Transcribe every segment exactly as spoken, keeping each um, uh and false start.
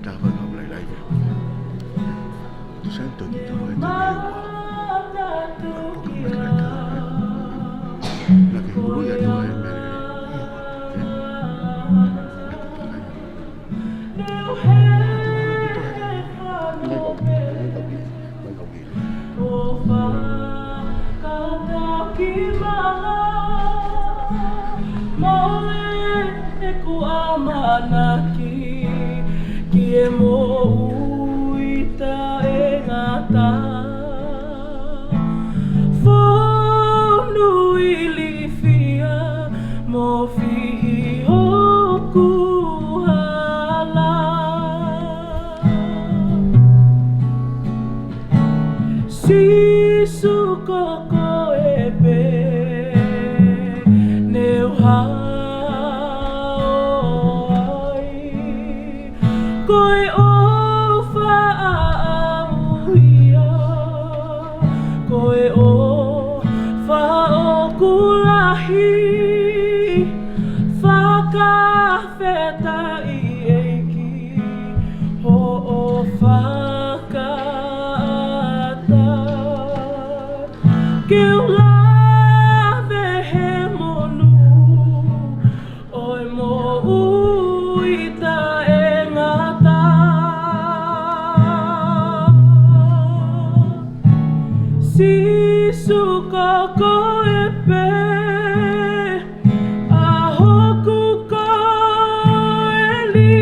Tava na mai lai. Tu santo ki toro e tau e ua. Poka mai lai tau e. Na ke hulu ia tau e mele. Mai kau, mai kau ki. Mai kau ki. ʻO fakatakimaʻa, mole ʻeku ʻamanaki ki he moʻui taʻengata. Fonu ilifia mo fihi hoku hala. Sīsū ko koe pē ne u hao ai. Ko e ʻofa ʻaʻau ia, ko e ʻofa ʻoku lahi, fakafetaʻi ʻEiki hoʻo fakaʻatā. Ke u lave he monū ʻo e moʻui taʻengata. Sīsū ko koe pē ʻa hoku koeli,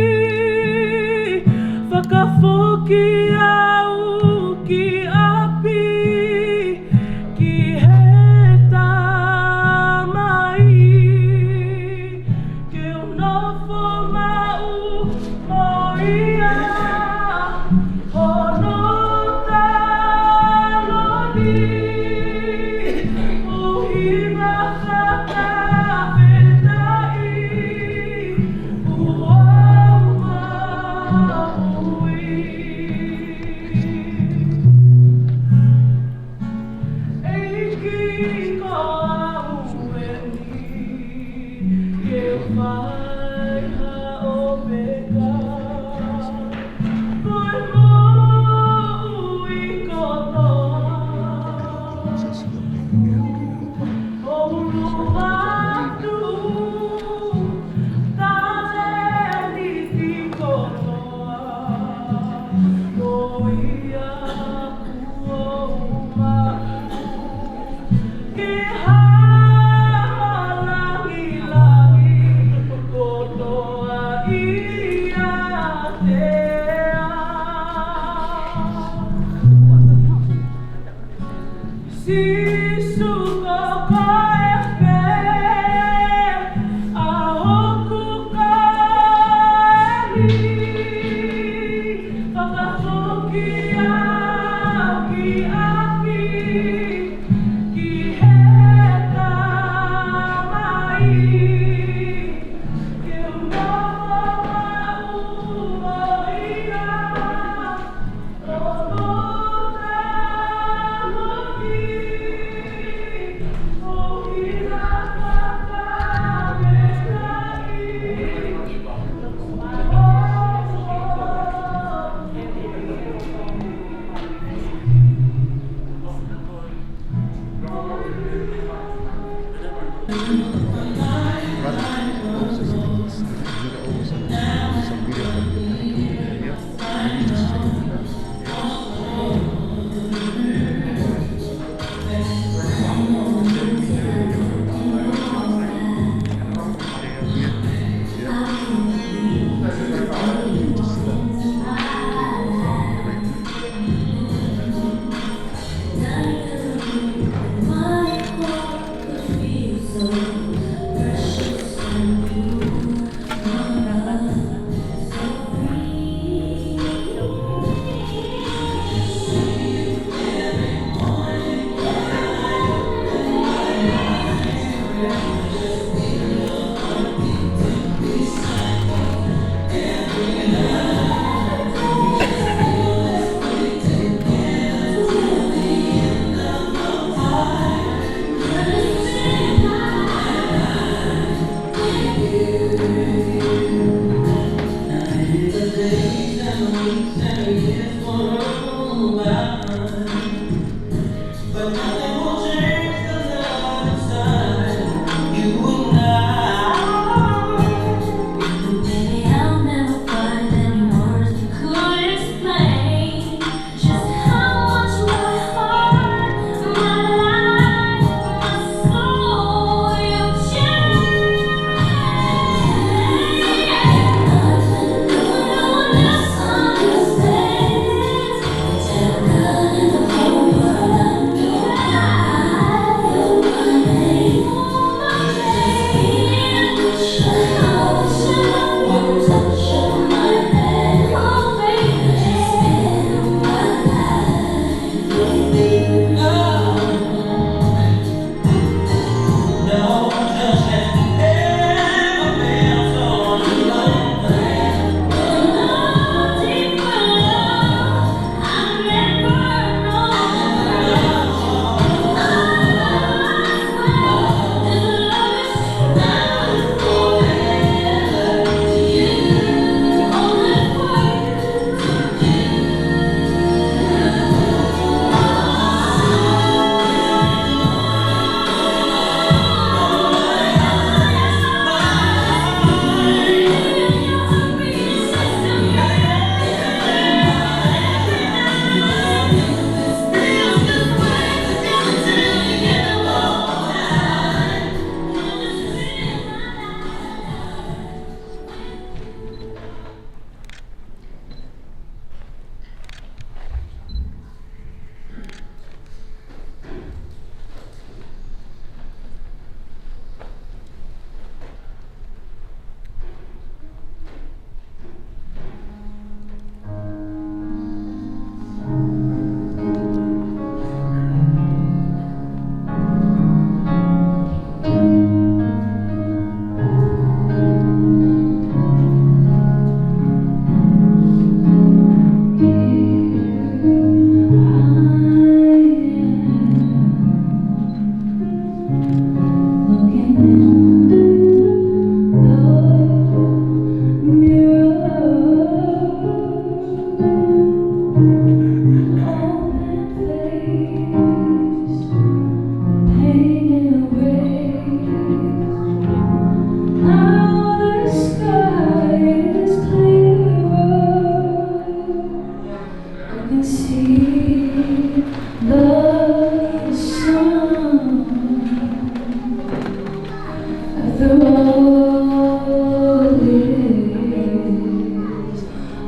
fakafoki au ki ʻapi, ki he Tamai, ke u nofo maʻu mo ia. Hono taloni, ʻuhi ma fakafetaʻi, ʻoku ou maʻu ia. ʻEiki ko au eni, ke u fai ha ʻope ka ko e moʻui kotoa. ʻO ʻulu atu, talēniti kotoa, ko ia kuo u maʻu, ke hā ha langilangi kotoa ʻiate au. Sīsū ko koe pē ʻa hoku koeli, fakafoki au ki ʻapi, ki he Tamai, ke u nofo maʻu mo ia.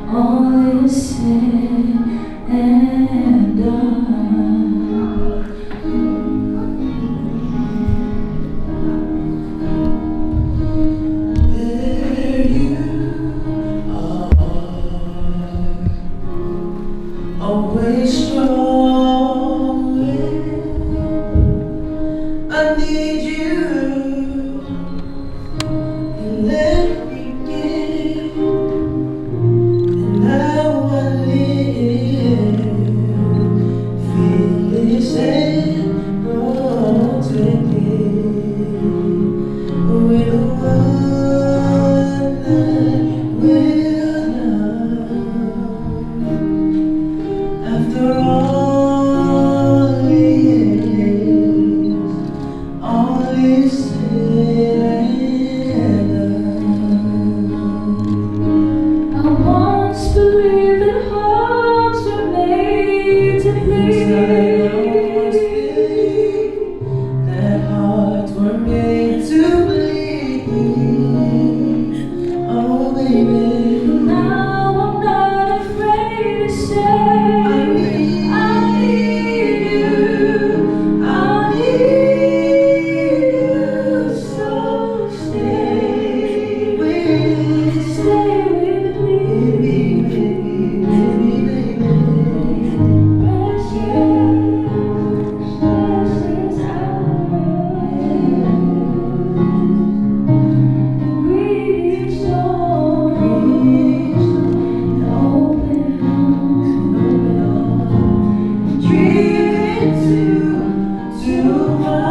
All is said and done. There you are, always strong. I need you. And every day, and how I live, feel is protected with the one I will love. After all these years, all is said and done. I once believed that hearts were made to bleed. Yes, I once believed that hearts were made to bleed. Oh, baby. Now I'm not afraid to say, I need, I need you, I need you so. Stay with me, stay with me, baby, baby, baby. Precious, precious hour. Greetings, open arms, open arms. Dream into tomorrow.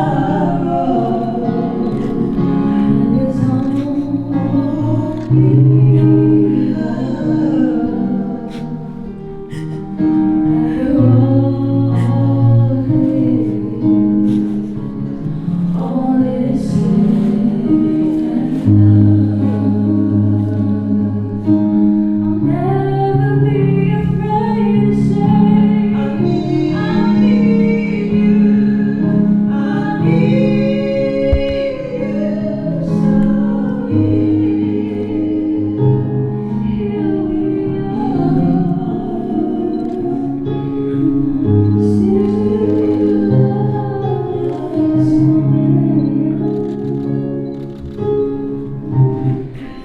And it's only love. After all this, all is said and done. I'll never be afraid to say, I need, I need you, I need you so here. Here we are.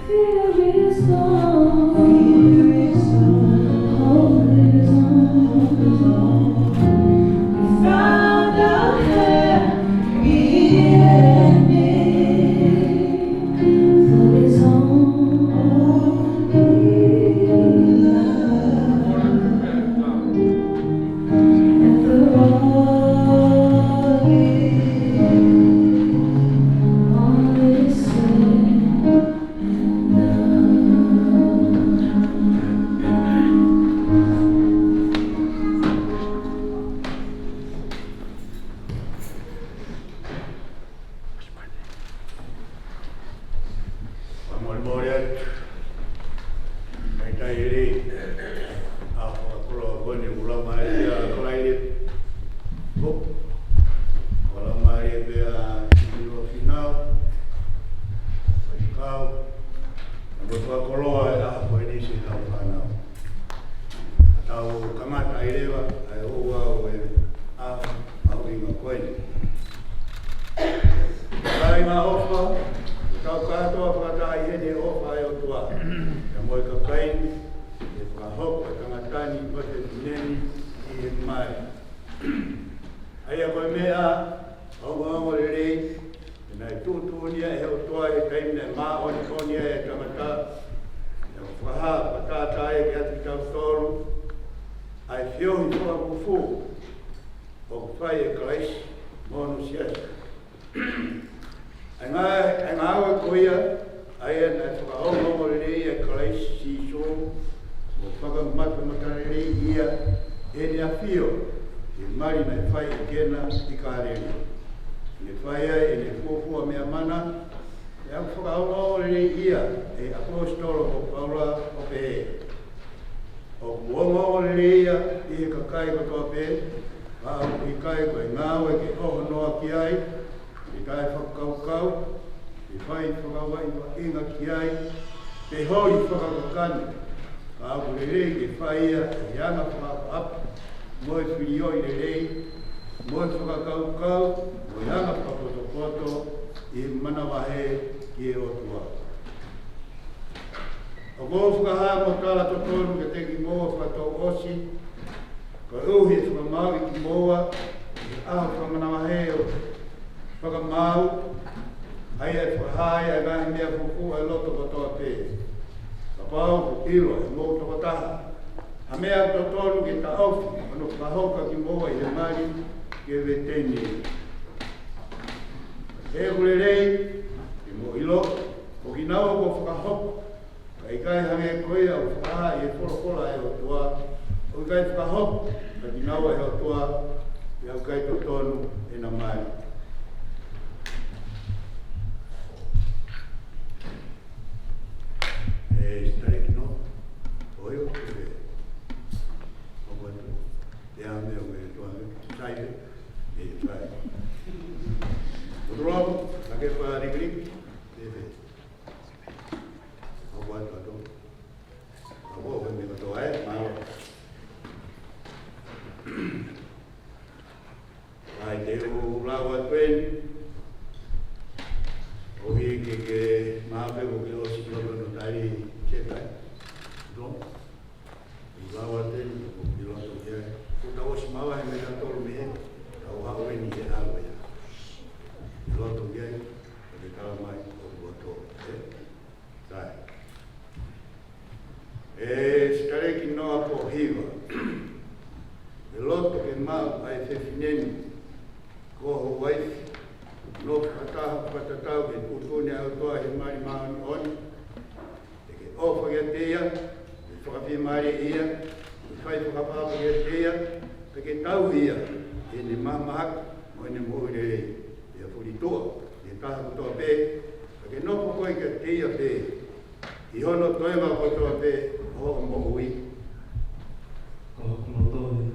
Fear is gone. Fear is gone. Hope is on. We found our happy ending. For it's only love. After all these, all is said and done. Fakamolemole atu. Talitali lelei. ʻA e fakakoloa ko eni ʻoku laumālie ʻa Kalaile. Ko, ʻoku laumālie pē ʻa Siniua Finau. Faikau. Naʻa mo fakakoloa ʻa e ʻaho ko eni siʻetau fānau. Tau kamata ai leva ʻa e ouau ʻo e ʻaho mahuʻinga ko eni. Kāinga ʻofa, tau kātoa fakataha ʻi heʻene ʻofa ʻa e ʻOtua. Pea mo e kakai ni, ke fakahoko ʻa e tangata ni mo e fefine ni ʻi he mali. ʻA ia ko e meʻa ongoongo lelei, naʻe tuʻutuʻuni ia ʻe he ʻOtua ʻi he taimi naʻe māʻoniʻoni ai ʻa e tangata, naʻe fakahā fakatātā ia kiate kitautolu ʻa e feohi fakafufū ʻoku fai ʻe Kalaisi mo hono siasi. ʻA e ngā-, ʻa e ngāue ko ia, ʻa ia naʻe fakaongoongo lelei ai ʻa Kalaisi Sīsū, mo fakamata-, matamatalelei ia ʻi heʻene ʻafio, ʻi he mali naʻe fai ʻe Kena ʻi Kāleli. Naʻe fai ai ʻene fuofua meʻa mana, ʻa ia ʻoku fakaongoongo lelei ia ʻe he ʻaposetolo ko Paula ʻo pehē: ʻOku ongoongo lelei ia ʻi he kakai kotoa pē, ka ʻoku ʻikai ko e ngāue ke ʻohonoa ki ai, ke taʻefakakaukau, ʻe fai fakavaʻivaʻinga ki ai, pe holi fakakakano, ka ʻoku lelei ke fai ia ʻi he anga fakaʻapaʻapa, mo e filioli lelei, mo e fakakaukau, mo e anga fakapotopoto, ʻi he manavahē ki he ʻOtua. ʻOku ou fakahā mo tala totonu kiate kimoua fakatouʻosi, koeʻuhi ʻe fakamaauʻi kimoua ʻi he ʻaho fakamanavahē ʻo e fakamaau, ʻa ia ʻe fakahā ai ʻa e ngaahi meʻa fufū ʻa e loto kotoa pē. Kapau ʻoku ʻilo ʻe homou tokotaha ha meʻa ʻoku totonu ke taʻofi hono fakahoko ʻa kimoua ʻi he mali ki he veiteni. He ʻoku lelei ke mou ʻilo, ko kinaua kuo fakahoko, ka ʻikai hangē ko ia ʻoku fakahā ʻi he folofola ʻa e ʻOtua, ʻoku ʻikai fakahoko, ka kinaua ʻe he ʻOtua, pea ʻoku ʻikai totonu ʻena mali. ʻE, Sitaleki Noa, ʻoku ou ʻilo, ʻoku ʻi ai ʻa e meʻa ʻoku ʻi tuʻa, sai, ʻe, sai. ʻOku tolongo, Lakepa Likiliki, ʻe, ʻe. ʻOku ʻi ai ʻa e tō. ʻOku ʻi ai e meʻa kotoa ē, mālō. ʻAi, te u lau atu eni. ʻOku ʻikai ke maʻu pē ʻoku ke ʻosi ki loto ʻo tali, Sekai. Tō. Te u lau atu eni, ʻoku ke ʻilo atu ki ai. Kuo tau ʻosi maʻu ʻa e meʻa tolu mei heni. Tau haʻu eni he ʻaho ia. ʻIlo atu ki ai, ʻo ke tala mai, ʻoku loto, ē? Sai. ʻE Sitaleki Noa Pōhiva, ʻe loto ke maʻu ʻa e fefine ni ko ho uaifi, nofo fakataha fakatatau ki he tuʻutuʻuni ʻa e ʻOtua ʻi he mali māʻoniʻoni, te ke ʻofa kiate ia, ke fakafiemālieʻi ia, ke fai fakaʻapaʻapa kiate ia, pea ke tauhi ia ʻi heʻene mahamahaki mo ʻene moʻui lelei, pea fulituʻa ʻi he taha kotoa pē, pea ke nofo koe kiate ia pē ʻi hono toenga kotoa pē ʻo hoʻo moʻui. Ko hoku loto ia.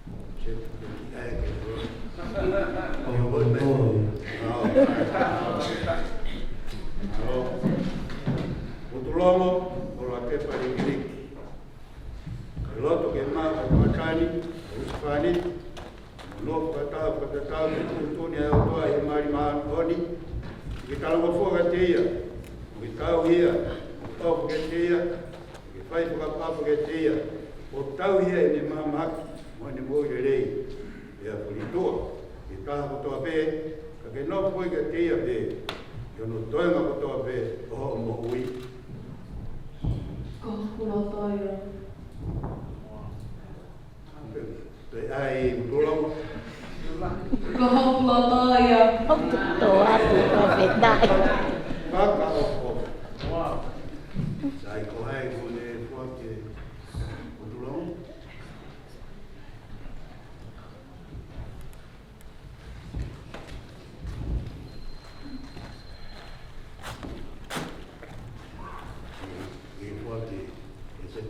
Ko hoku loto ia. ʻOku tolongo, ʻo Lakepa Likiliki. ʻE loto ke maʻu ʻa e matangi, ʻa e husepāniti, mo nofo fakataha fakatatau ki he tuʻutuʻuni ʻa e ʻOtua ʻi he mali māʻoniʻoni, ke talangofua kiate ia, mo ke tauhi ia, mo ke ʻofa kiate ia, mo ke fai fakaʻapaʻapa kiate ia, ʻo tauhi ia ʻi heʻene mahamahaki mo ʻene moʻui lelei, pea fulituʻa ʻi he taha kotoa pē, ka ke nofo koe kiate ia pē ʻi hono toenga kotoa pē ʻo hoʻo moʻui. Ko hoku loto ia. Pea ʻai, ʻoku tolongo. Ko hoku loto ia. ʻOku tō atu ʻo fetaʻi. Paka ʻo, ʻo. Sai, ko hai ko ne fua ke, ʻoku tolongo. Ke fua ke, ke se.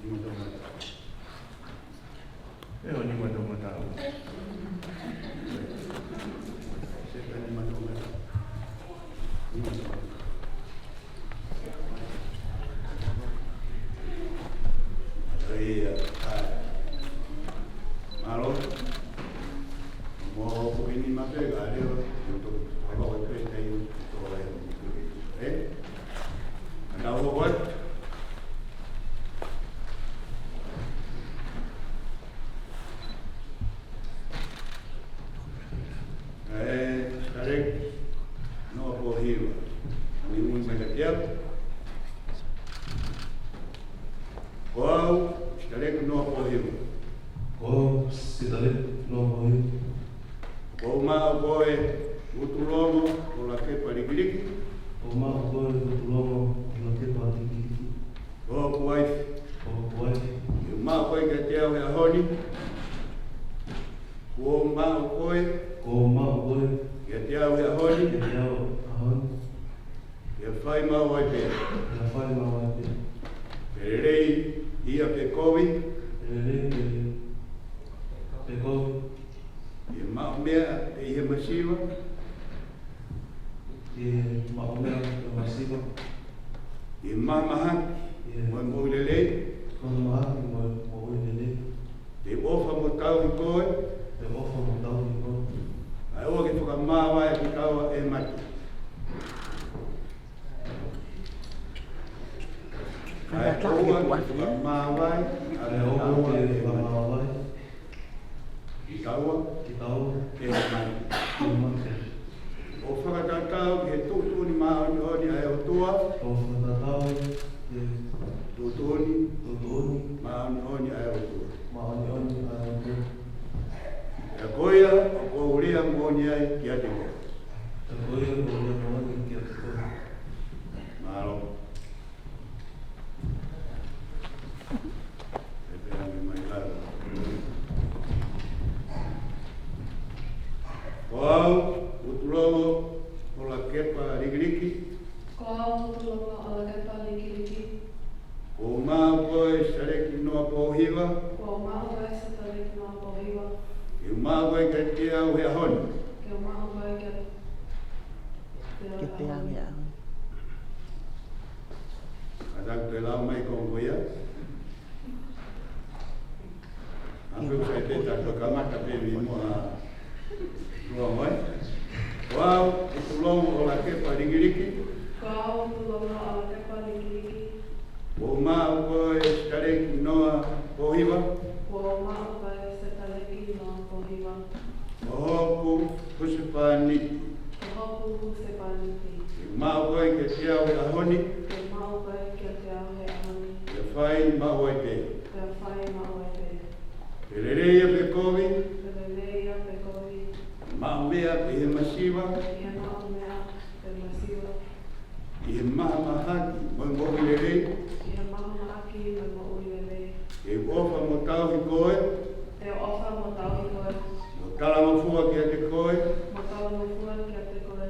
Nima tau mata. ʻE, ʻo nima tau mata. Se ka nima tau mata. Nima tau mata. ʻAi, ʻai. Mālō. Mo hoku ʻi nima pē ka leva, mo toki ʻalu ʻo pē taimi, tō ai, ē? Ana o what? ʻE, Sitaleki Noa Pōhiva. Ni mui mai ka tia. Ko au, Sitaleki Noa Pōhiva. Ko au, Sitaleki Noa Pōhiva. Ko au maʻa koe, ʻoku tolongo, ʻo Lakepa Likiliki. Ko au maʻa koe, ʻoku tolongo, ʻo Lakepa Likiliki. Ko hoku uaifi. Ko hoku uaifi. Ke u maʻu koe kiate au he ʻaho ni. Ko au maʻa koe. Ko au maʻa koe. Kiate au he ʻaho ni. Kiate au he ʻaho ni. Ke fai maʻu ai pē. Ke fai maʻu ai pē. Pe lelei ia pe kovi. Pe lelei pe, pe kovi. ʻI he maʻu meʻa pe ʻi he masiva. ʻi he maʻumeʻa mo e masiva, ʻi he mahamahaki mo e moʻui lelei, ʻi he mahamahaki mo e moʻui lelei, te u ʻofa mo tauhi koe, te u ʻofa mo tauhi koe, kae ʻoua ke fakamāvae kitaua ʻe he mate. Kae ʻoua ke fakamāvae, kae ʻoua ke fakamāvae kitaua, kitaua ʻe he mate. ʻE mate. ʻO fakatatau ki he tuʻutuʻuni māʻoniʻoni ʻa e ʻOtua. ʻO fakatatau ki he tuʻutuʻuni, tuʻutuʻuni māʻoniʻoni ʻa e ʻOtua. Māʻoniʻoni ʻa e ʻOtua. Pea ko ia ʻoku ou lea moʻoni ai kiate koe. Pea ko ia ʻoku ou lea moʻoni kiate koe. Mālō. Ko au, Utulongo ʻOlakepa Likiliki. Ko au, Utulongo ʻOlakepa Likiliki. Kuo u maʻu koe, Sitaleki Noa Pōhiva. Kuo u maʻu koe, Sitaleki Noa Pōhiva. Ke u maʻu koe kiate au he ʻaho ni. Ke u maʻu koe kiate au he ʻaho ni. Ka tau toe lau mai ko ia. Anga sai pē ta ko kamata pē mei muʻa. Tuʻa mai. Ko au, Utulongo ʻOlakepa Likiliki. Ko au, Utulongo ʻOlakepa Likiliki. Kuo u maʻu koe, Sitaleki Noa Pōhiva. Kuo u maʻu koe, Sitaleki Noa Pōhiva. Ko hoku husepāniti. Ko hoku husepāniti. Ke u maʻu koe kiate au he ʻaho ni. Ke u maʻu koe kiate au he ʻaho ni. Pea fai maʻu ai pē. Pea fai maʻu ai pē. Pe lelei ia pe kovi. Pe lelei ia pe kovi. Maʻumeʻa pe ʻi he masiva. ʻI he maʻumeʻa pe masiva. ʻI he mahamahaki mo e moʻui lelei. ʻI he mahamahaki mo e moʻui lelei. Te u ʻofa mo tauhi koe. Te u ʻofa mo tauhi koe. Mo talangofua kiate koe. Mo talangofua kiate koe.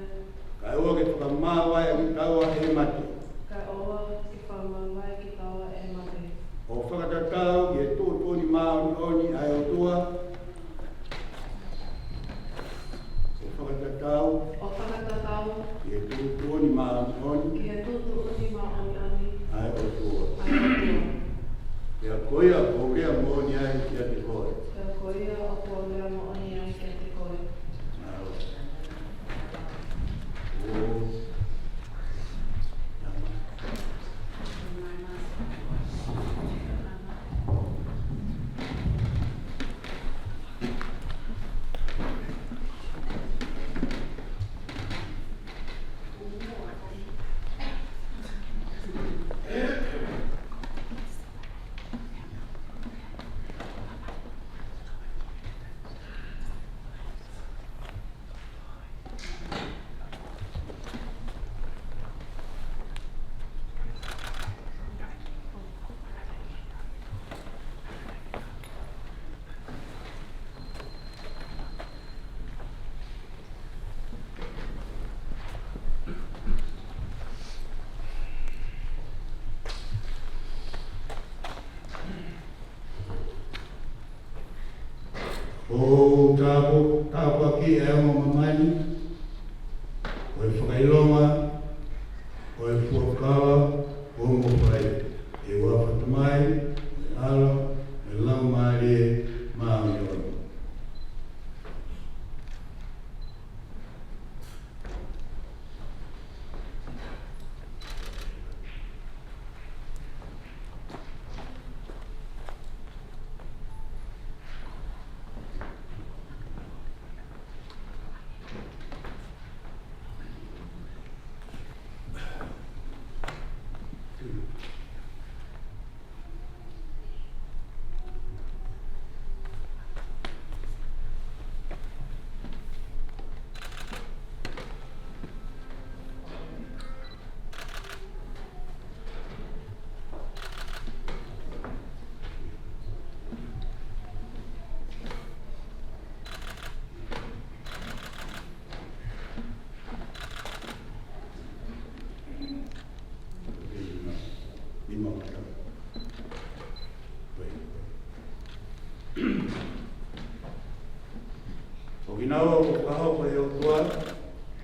Kae ʻoua ke fakamāvae kitaua ʻe he mate. Kae ʻoua ke fakamāvae kitaua ʻe he mate. ʻO fakatatau ki he tuʻutuʻuni māʻoniʻoni ʻa e ʻOtua. ʻO fakatatau. ʻO fakatatau. Ki he tuʻutuʻuni māʻoniʻoni. Ki he tuʻutuʻuni māʻoniʻoni. ʻA e ʻOtua. ʻA e ʻOtua. Pea ko ia ʻoku ou lea moʻoni ai kiate koe. Pea ko ia ʻoku ou lea moʻoni ai kiate koe. Mālō. ʻO. ʻO tāpu-, tāpuakiʻi ʻa e ongo māmani, ʻo e fakaʻilonga, ʻo e fuakava, ʻo e ongo fai, ʻi he huafa ʻo e Tamai, mo e ʻAlo, mo e Laumālie Māʻoniʻoni.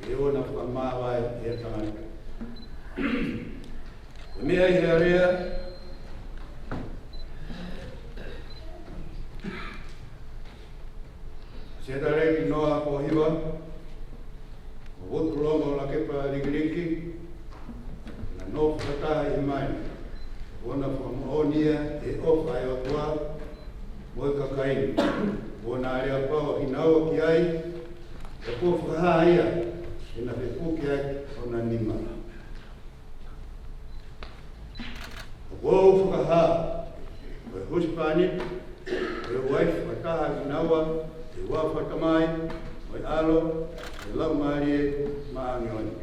ʻe ʻoua naʻa fakamāvae ʻe ha tangata. Ko e meʻa ʻi he alea, Setaleki Noa Pōhiva, mo Vutulongo Lakepa Likiliki, naʻa nau fakataha ʻi he mali, ʻo na fakamoʻoni ia ʻi he ʻofa ʻa e ʻOtua mo e kakai ni, ʻo na lea pau ʻa kinaua ki ai, ʻe kuo fakahā ia ʻe na fepuke ai ʻo na nima. ʻOku ou fakahā, ko e husepāniti, ko e uaifi fakataha kinaua ʻi he huafa ʻo e Tamai, mo e ʻAlo, mo e Laumālie Māʻoniʻoni.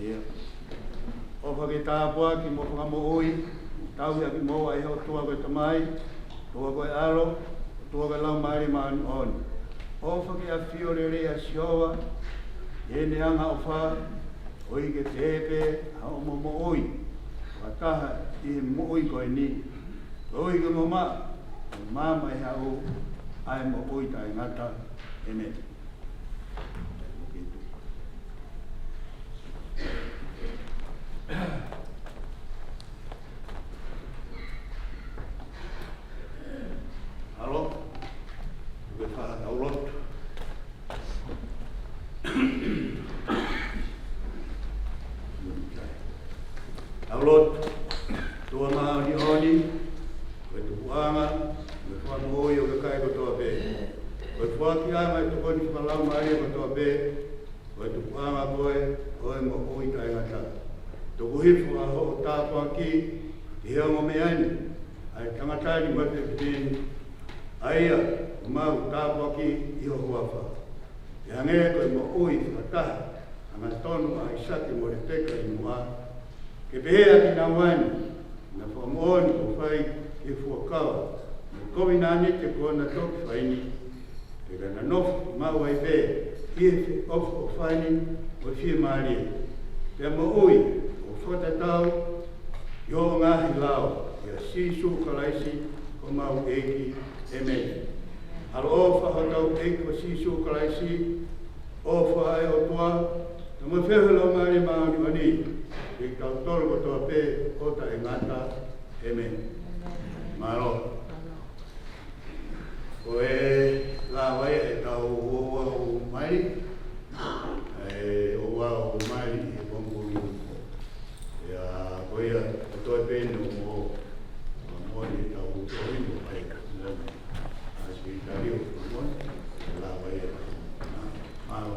ʻIo. ʻOfa ke tāpuaki mo fakamoʻui, tauhi ʻa kimoua ʻe he ʻOtua ko e Tamai, ʻOtua ko e ʻAlo, ʻOtua ko e Laumālie Māʻoniʻoni. ʻOfa ke ʻafio lelei ʻa Sihova ʻi heʻene angaʻofa, ʻo ʻikai ke tepe ʻa hoʻomo moʻui fakataha ʻi he moʻui ko eni, koeʻuhi ke mo maʻu ʻa e maama ʻi he ʻaho, ʻa e moʻui taʻengata. ʻĒmeni. ʻAlo, ke fai ha tau lotu. Tau lotu. ʻOtua māʻoniʻoni, ko e tupuʻanga mo e fakamoʻui ʻo e kakai kotoa pē. Ko e foakiʻanga ʻo e tokoni fakalaumālie kotoa pē, ko e tupuʻanga koe ʻo e moʻui taʻengata. Tuku hifo ʻa hoʻo tāpuaki ʻi he ongo meʻa ni, ʻa e tangata ni mo e fefine ni, ʻa ia ʻoku mau tāpuaki ʻi ho huafa. Pea hangē ko e moʻui fakataha angatonu ʻa ʻAisake mo Lepeka ʻi muʻa, ke pehē ʻa kinaua ni, naʻa fakamoʻoni kuo fai ki he fuakava mo e kovinānite kuo na toki fai ni, pea ka na nofo maʻu ai pē ʻi he feʻofoʻofani mo e fiemālie, pea moʻui ʻo fakatatau ʻi hoʻo ngaahi lao, ʻia Sīsū Kalaisi ko homau ʻEiki. ʻĒmeni. ʻAloʻofa ʻa hotau ʻEiki ko Sīsū Kalaisi, ʻofa ʻa e ʻOtua, pea mo e feohi ʻa e Laumālie Māʻoniʻoni, ʻiate kitautolu kotoa pē ʻo taʻengata. ʻĒmeni. Mālō. Ko e lava ia ʻetau ouau mali, ʻa e ouau mali ʻi he pongipongi. ʻIo, ko ia, ko e toe pē eni ʻo mo, mo ni tau toe ʻi mo ai, mo ni. ʻA si tali ʻo mo ni, lava ia. Mālō.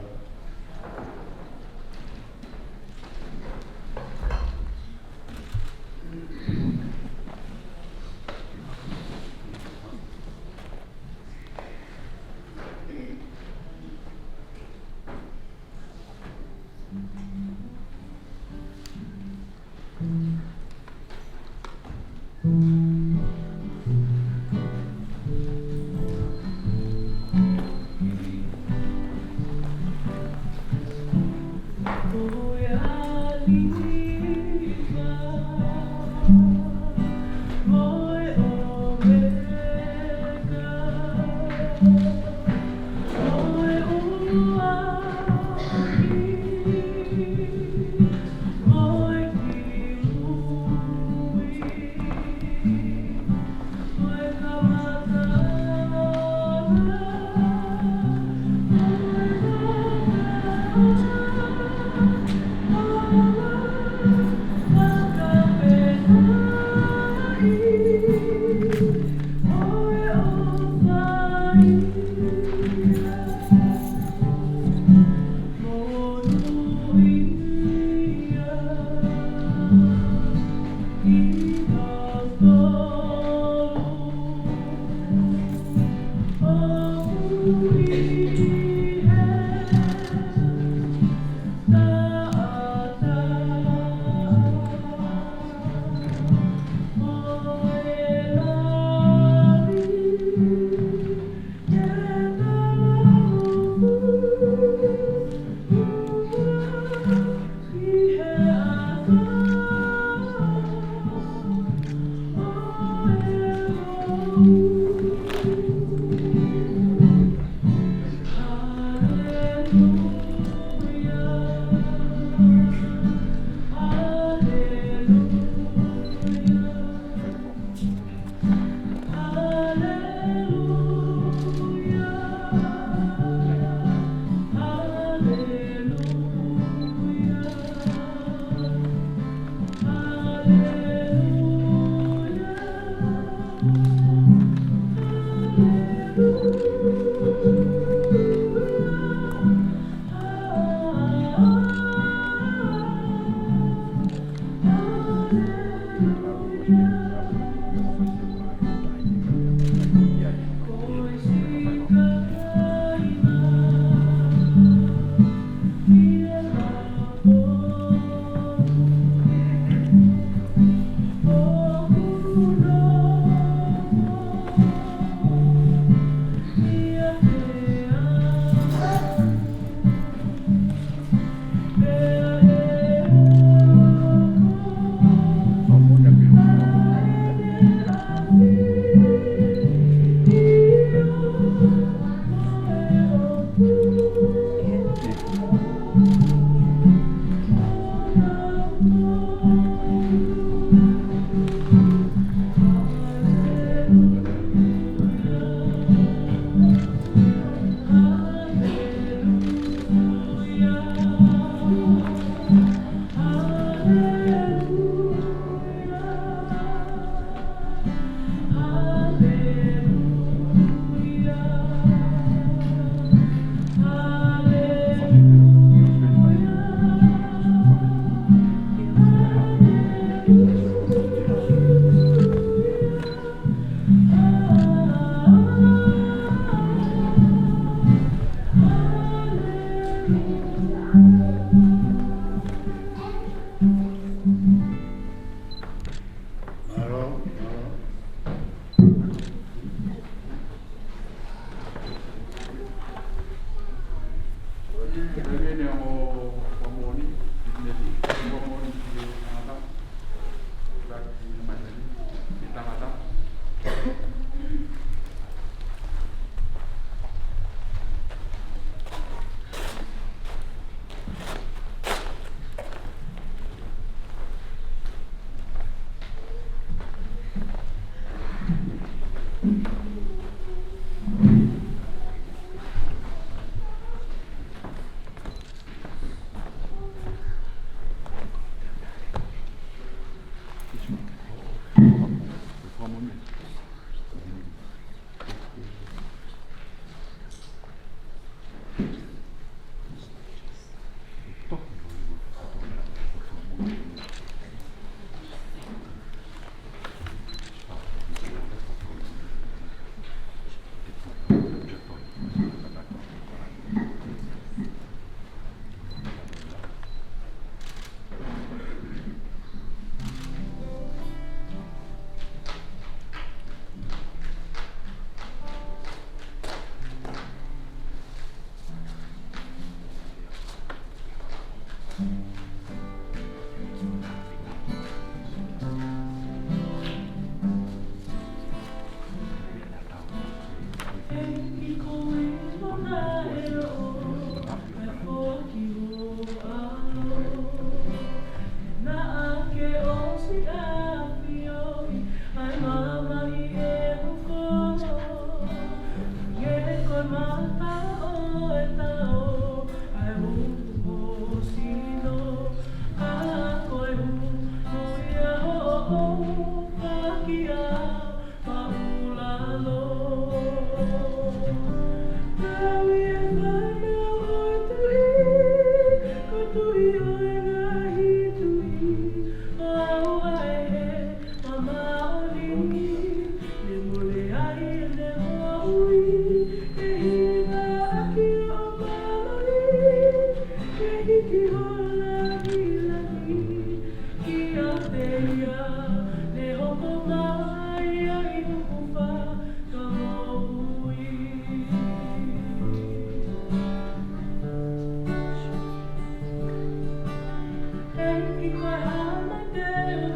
ʻEiki, ko e hā naʻá ke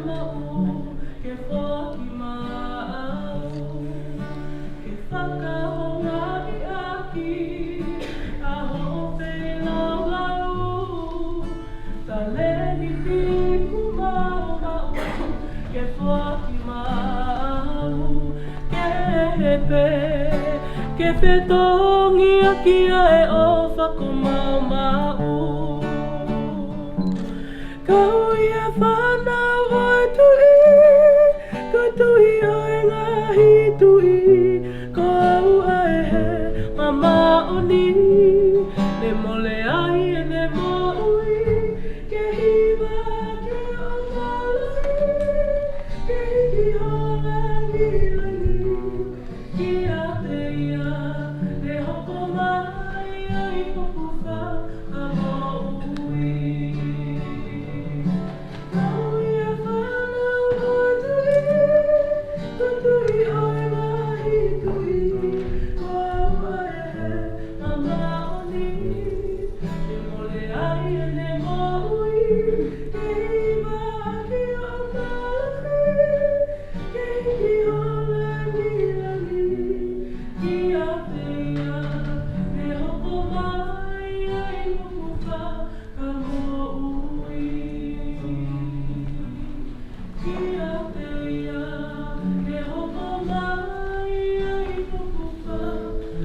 maʻu ke foaki maʻau, ke fakahoungaʻi ʻaki ʻa hoʻo feilaulau? Taleni ʻeku maʻumaʻu ke foaki maʻau, kehe pē ke fetongi ʻaki ʻa e ʻofa kuo maʻumaʻu. Kau ia fānau ʻo e Tuʻi, ko e Tuʻi ʻo e ngaahi tuʻi, ko au ʻa e hema māʻoniʻoni, ne mole ai ʻene moʻui ke hiva ki hoʻo mālohi, ke hiki ho langilangi kiate ia, ne hoko mai ai hoku fakamoʻui. Kau ia fānau ʻo e Tuʻi, ko e Tuʻi ʻo e ngaahi tuʻi, ko au ʻa e hema māʻoniʻoni, ne mole ai ʻene moʻui ke hiva ki hoʻo mālohi, ke hiki ho langilangi kiate ia, ne hoko mai ai hoku fakamoʻui. Kiate ia, ne hoko mai ai hoku fakamoʻui.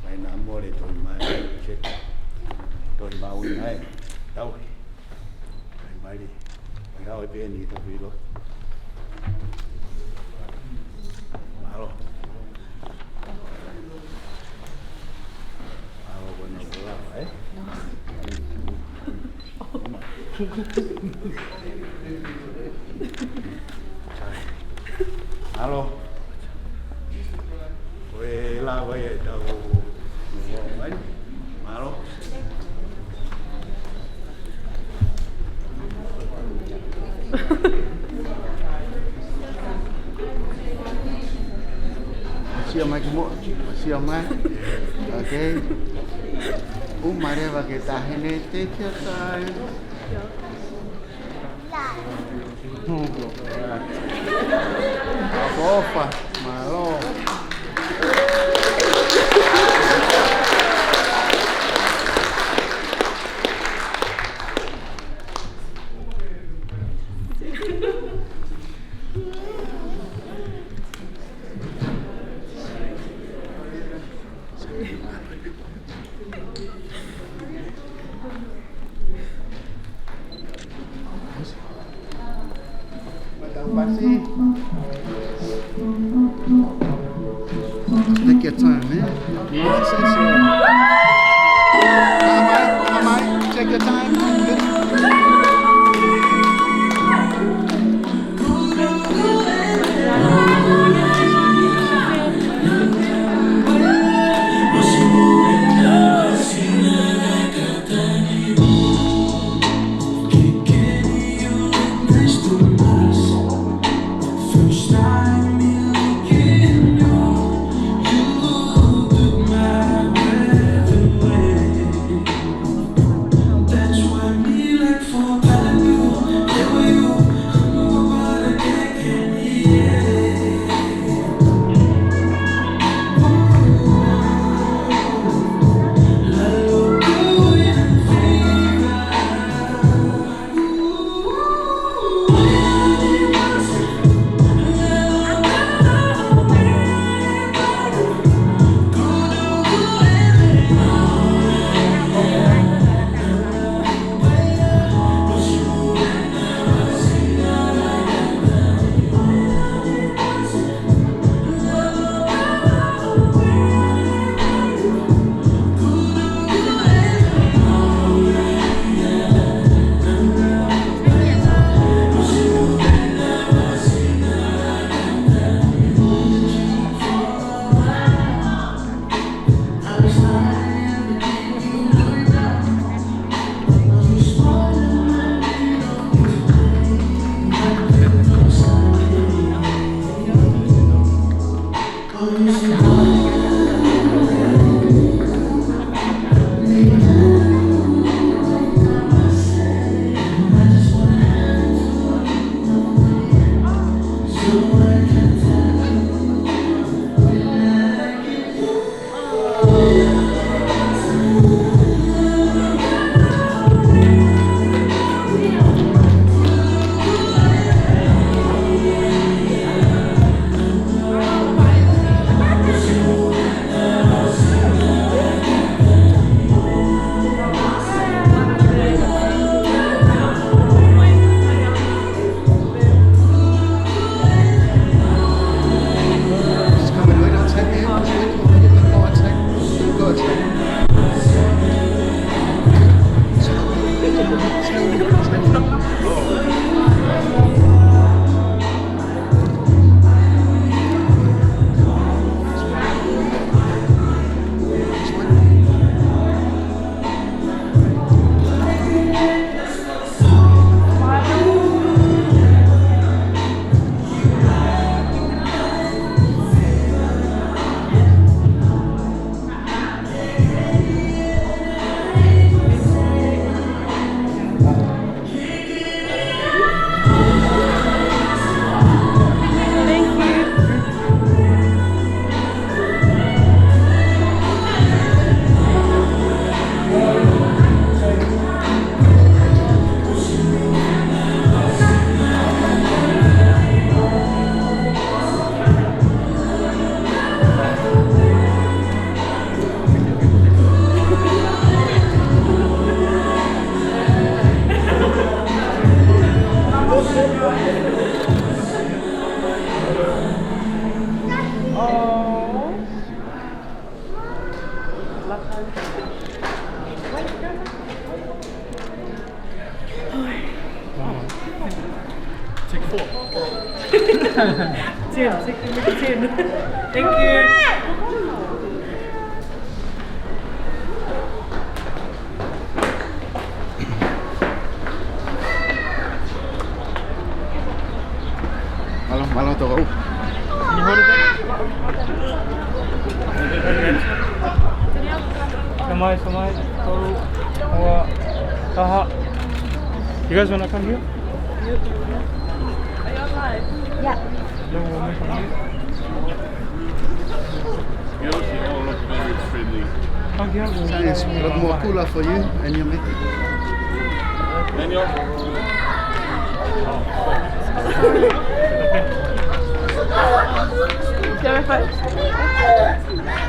Mai na mole toi mai, check. Toi mau i nai. Tau. Kai mai li. Kai hao e peni to pilo. Mālō. Mālō kona kula, eh? Mālō. Ko e lava ia ʻetau. Mālō. Sio mai ki muʻa, sio mai. Okay. ʻUma leva ke taʻahine, take your time. ʻOfa, mālō. Take your time, man. Nonsense. Come on, come on. Take your time. Take four. Ten, take the ten. Thank you. Mālō, mālō tokouʻi. Samai, samai, tolu, ua, taha. You guys wanna come here? Yeah. No, we'll make a move. Girls, you all look very friendly. Come here, we'll There's a lot more cooler for you and your mate. Daniel? Terrified.